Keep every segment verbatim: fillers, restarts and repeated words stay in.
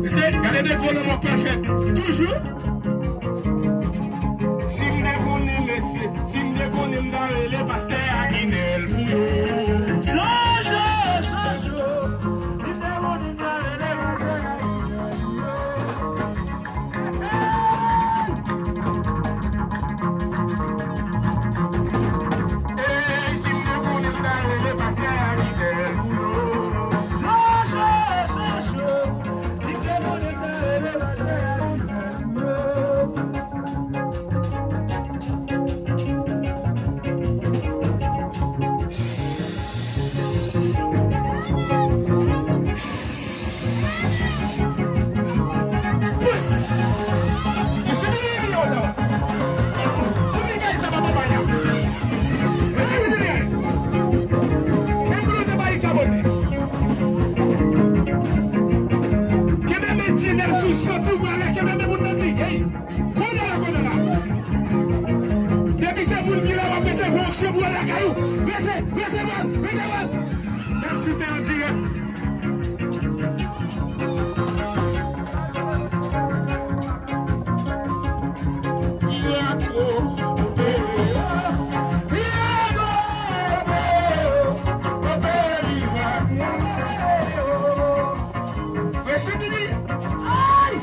Mesye, gade de gwo lanmò k pral fèt. Toujou. Si m te konnen, mesye, si m te konnen, m ta rele pastè Aginèl pou yo. Jojo, Jojo. Si m te konnen, m ta rele pastè Aginèl pou yo. Ey, si m te konnen, m ta rele pastè Aginèl pou yo. Jojo, Jojo. Si m te konnen, m ta rele pastè Aginèl pou yo. Kenbe men Jenèf sou soti ou prale, kenbe men moun nan di, hey! Kounye a la, kounye a la. Depi se moun ki la w ap resevwa onksyon pou al lakay ou. Rese, resevwa l, resevwa l. Menm si w te an dirèk. Mirak o, mirak o, mirak o. Resi Bibi. Ay!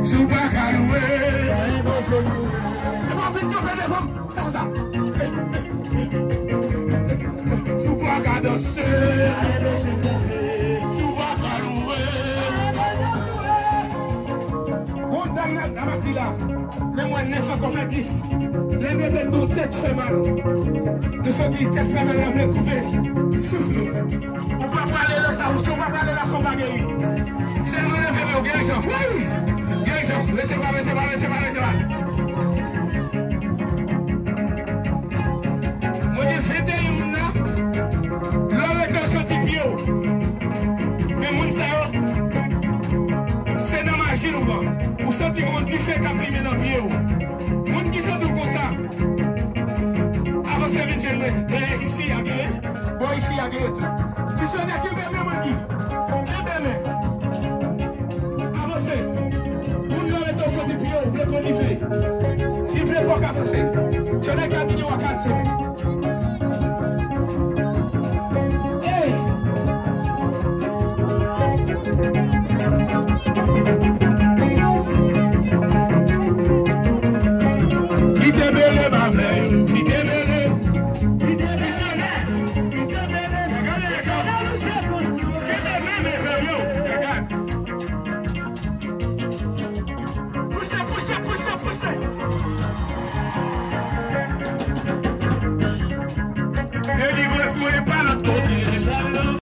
Si w pa ka louwe, e pa vin kanpe devan m. Sa, sa. Si w pa ka danse, si w pa ka louwe. Bon, dam nan, dam ap di la. Men mwen nèf ankò fè dis. Lè n rete nou tèt fè mal. Nou soti tèt fè mal la vle koupe souf nou. Ou pa prale nan sa, ou si w pa prale la, sa w pa geri. Sèlman leve men w, gerizon. Wi! Gerizon. Resevwa, resevwa, resevwa, resevwa. Mwen gen venteyen moun la. Lè w rete w santi pye w. Men moun sa yo, se nan maji nou pran. Ou santi yon dife k ap limen nan pye w. Moun ki santi w konsa, avanse vin jwenn mwen. Dèyè isi a genyen, bò isi a genyen tou. Misyonè, kenbe men mwen di. Kenbe men. Avanse. Moun nan rete w santi pye w vle pran dife. Li vle fò w ka avanse. Jodi a ka di w a ka avanse.